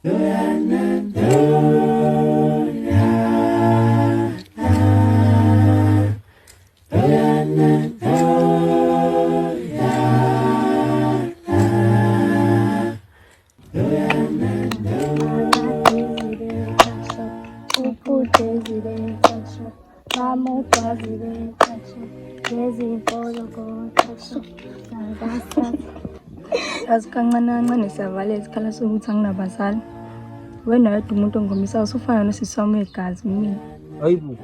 Yazi kancane kancane siyavala isikhala sokuthi anginabazali. Wena wedwa umuntu ongomisa usufana nosisi wami wegazi kumina. Hayibo.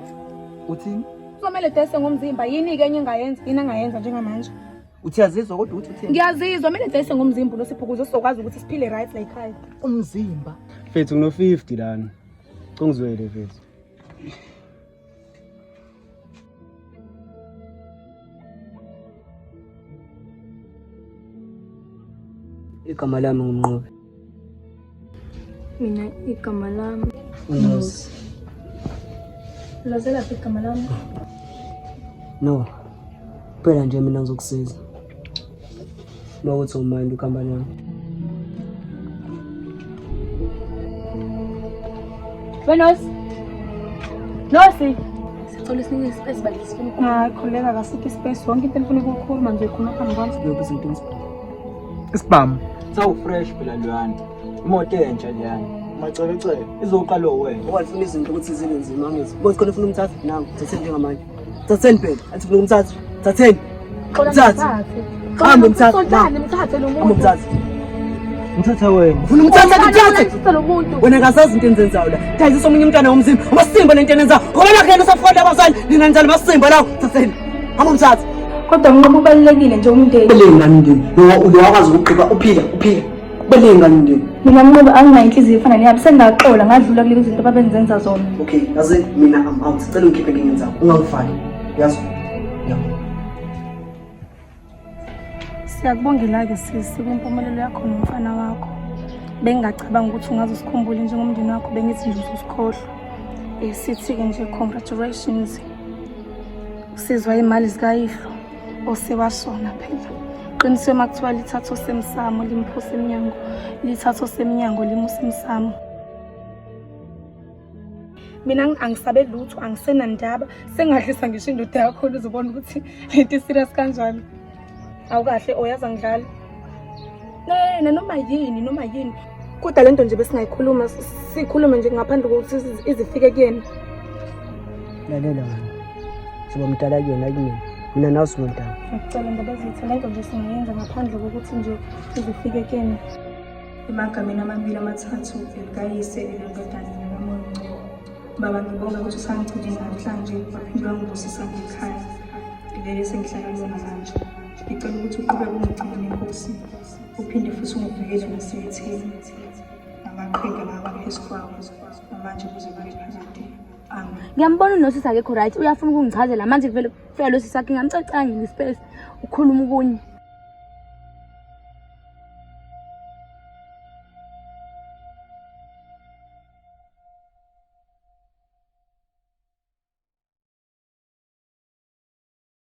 Uthini? Kuzomele dese ngomzimba yini-ke enye engayenza yini angayenza njengamanje? Uthi yazizwa kodwa uthi uthini? Ngiyazizwa kumele dese ngomzimba uNosipho ukuze sizokwazi ukuthi siphile right la ekhaya. Umzimba. Mfethu ngino 50 lana. Congizwele mfethu. Igama lami nguMnqobi. Mina igama lami Unozi. Lazelaphi igama lami? No. Kuphela nje mina ngizokusiza. Uma kuthi awumind ukuhamba nami. Wenosi. Nosi. Sicela usinike ispace bandla sifuna ukukhuluma. Hayi khululeka kasikho ispace yonke into enifuna ukuyikhuluma ngizoyikhuluma phambi kwami. Lokhu izinto ngisibhamu. Isibhamu. Sawu-fresh phela luyana. Imoto entsha leyana. Macebecebe. Izoqala wena. Ngoba ndifuna izinto ukuthi zibe nzima angithi. Bothi khona ufuna umthatha nangu, thatheni njengamanje. Thatheni phela, athi ufuna umthatha. Thatheni. Mthathe. Hambe mthathe. Sontani mthathe lo Hambe muntu. mthathe. Ngithatha wena. Ufuna umthatha mthathe. Mthathe lo muntu. Wena kasazi into enizenzayo la. Dayisisa omunye umntwana womzimba. Amasimba lento enenzayo. Ngoba nakho yena usafuna abazali. Nina nizala amasimba lawo. Thatheni. Hambe mthathe. Kodwa Mnqobi ubalulekile nje umndeni. Kubaluleke ngani umndeni? Lo lo wakwazi ukugqiba uphila, uphila. Kubaluleke ngani umndeni? Mina Mnqobi anginayo inhliziyo efana neyabo. Sengaxola ngadlula kulezi zinto ababenzenza zona. Okay, yazi mina I'm out. Cela ungikhiphe ngingenzako. Ungangifaki. Yazi? Ngiyabonga. Siyakubongela-ke sisi kwimpumelelo yakho nomfana wakho. Bengingacabanga ukuthi ungaze usikhumbule njengomndeni wakho bengithi nje uzosikhohlwa. Sithi-ke nje congratulations. Usizwa imali zikayihlo osewashona phela. Qiniswe uma kuthiwa lithatha osemsamo limphose emnyango, lithatha osemnyango limuse emsamo. Mina angisabe lutho, angisenandaba. Sengadlisa ngisho indoda yakho uzobona ukuthi lento serious kanjani. Awukahle oyazi angidlali. Ne noma yini noma yini. Kodwa lento nje besingayikhuluma sikhulume nje ngaphandle kokuthi izifike kuyena. Lalela wena. Siba mdala kuyena kumina. Mina nawe sinontanga. Ngikucela ndaba zethu lento nje singayenza ngaphandle kokuthi nje izifike kuyena. Emagameni amabili amathathu elikayise elendodana nekaMoya oNgcwele. Baba ngibonga ukuthi usangigcinile namhlanje waphinde wangibusisa ngekhaya leli esengihlala kulona manje. Ngicela ukuthi uqhubeke ungigcine Nkosi, uphinde futhi ungivikele nasekutheni namaqhinga lawa phezu kwawo namanje kuze kube phakade. Amen. Ngiyambona unosisi akekho right uyafuna ukungichazela manje kuvele kufika lo sisi wakhe ngamcacanga ngispace ukhuluma okunye.